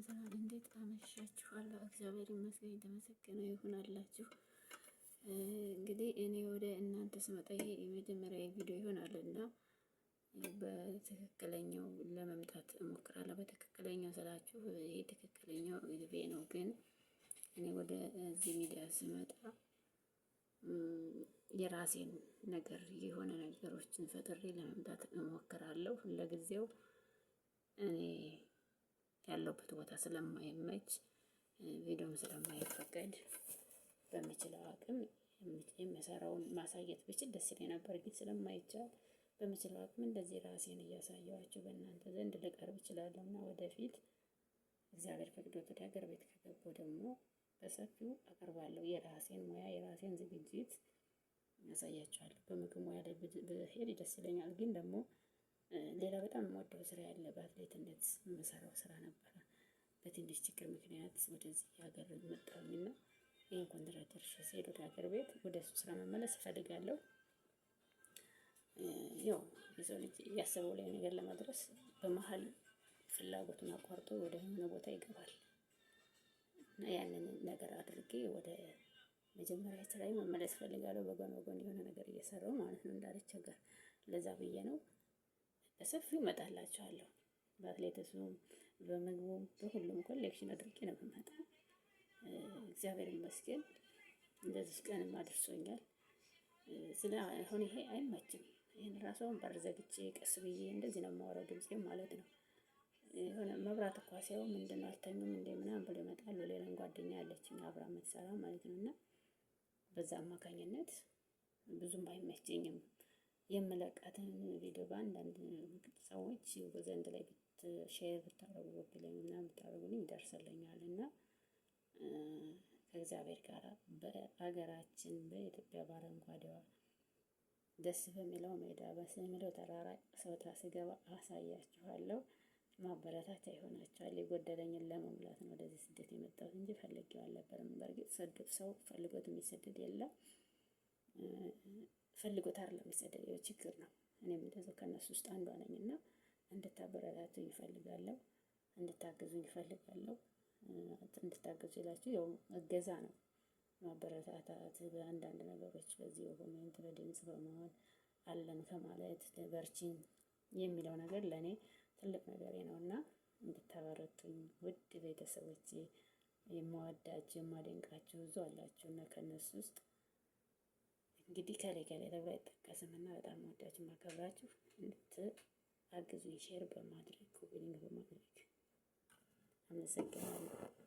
ሰላም፣ እንዴት አመሻችኋለሁ? እግዚአብሔር ይመስገን የተመሰገነ ይሁን አላችሁ። እንግዲህ እኔ ወደ እናንተ ስመጣ ይሄ የመጀመሪያ ቪዲዮ ይሆናል እና በትክክለኛው ለመምጣት እሞክራለሁ። በትክክለኛው ስላችሁ ይሄ ትክክለኛው ቪዲዮ ነው፣ ግን እኔ ወደ እዚህ ሚዲያ ስመጣ የራሴን ነገር የሆነ ነገሮችን ፈጥሬ ለመምጣት እሞክራለሁ። ለጊዜው እኔ ያለሁበት ቦታ ስለማይመች ቪዲዮም ስለማይፈቀድ በምችለው አቅም የምሰራውን ማሳየት ብችል ደስ ይለኝ ነበር፣ ግን ስለማይቻል በምችለው አቅም እንደዚህ ራሴን እያሳየኋችሁ በእናንተ ዘንድ ልቀርብ እችላለሁ እና ወደፊት እግዚአብሔር ፈቅዶት ወደ ሀገር ቤት ከገባሁ ደግሞ በሰፊው አቀርባለሁ። የራሴን ሙያ የራሴን ዝግጅት ያሳያችኋለሁ። በምግብ ሙያ ላይ ብሄድ ደስ ይለኛል፣ ግን ደግሞ ሌላ በጣም የምወደው ስራ ያለ በአትሌትነት የምሰራው ስራ ነበረ። በትንሽ ችግር ምክንያት ወደዚህ ሀገር መጣሁኝና ይህን ኮንትራት ደርሼ ስሄድ ወደ ሀገር ቤት ወደ እሱ ስራ መመለስ እፈልጋለሁ። ያው የሰው ልጅ ያሰበው ላይ ነገር ለመድረስ በመሀል ፍላጎቱን አቋርጦ ወደ ሆነ ቦታ ይገባል እና ያንን ነገር አድርጌ ወደ መጀመሪያ ስራዬ መመለስ እፈልጋለሁ። በጎን በጎን የሆነ ነገር እየሰራሁ ማለት ነው እንዳልቸገር ለዛ ብዬ ነው። በሰፊው እመጣላችኋለሁ። በአትሌቲክሱም በምግቡም በሁሉም collection አድርጌ ነው የምመጣው። እግዚአብሔር ይመስገን እንደዚህ ቀንም አድርሶኛል። ስለ አሁን ይሄ አይመችም። ይሄን ራሷን በር ዘግቼ ቀስ ብዬ እንደዚህ ነው የማወራው ድምፄ ማለት ነው። የሆነ መብራት እኳ ሲያዩ ምንድነው አልተኙም እንዴ ምናምን ብሎ ይመጣሉ። ሌላም ጓደኛ አለችኝ አብራ የምትሰራ ማለት ነው። እና በዛ አማካኝነት ብዙም አይመቸኝም። የምለቃትን ቪዲዮ በአንዳንድ ሰዎች ዘንድ ላይ share ብታረጉ ብለኝ ምናምን ብታረጉልኝ ይደርስልኛል እና ከእግዚአብሔር ጋር በሀገራችን በኢትዮጵያ በአረንጓዴዋ ደስ በሚለው ሜዳ በሚለው ተራራ ስወጣ ስገባ አሳያችኋለሁ። ማበረታቻ ይሆናችኋል። የጎደለኝን ለመሙላት ነው ወደዚህ ስደት የመጣሁት እንጂ ፈልጌው አልነበረም። በእርግጥ ሰው ፈልጎት የሚሰደድ የለም። ፈልጎት አይደለም የሚሰደድ፣ ችግር ነው። እኔም እንደዚያው ከእነሱ ውስጥ አንዷ ነኝ እና እንድታበረታቱኝ እፈልጋለሁ። እንድታግዙኝ እፈልጋለሁ። እንድታግዙ ይላችሁ ያው እገዛ ነው። ማበረታታት በአንዳንድ ነገሮች በዚህ በ comment በድምጽ በመሆን አለን ከማለት በርቺን የሚለው ነገር ለእኔ ትልቅ ነገሬ ነው እና እንድታበረቱኝ ውድ ቤተሰቦቼ የምወዳችሁ የማደንቃችሁ ብዙ አላችሁ እና ከእነሱ ውስጥ እንግዲህ ከሌ ከሌ ተብሎ አይጠቀስም እና በጣም ወዳችሁ ማከብራችሁ እንድታግዙኝ share በማድረግ copy link በማድረግ አመሰግናለሁ።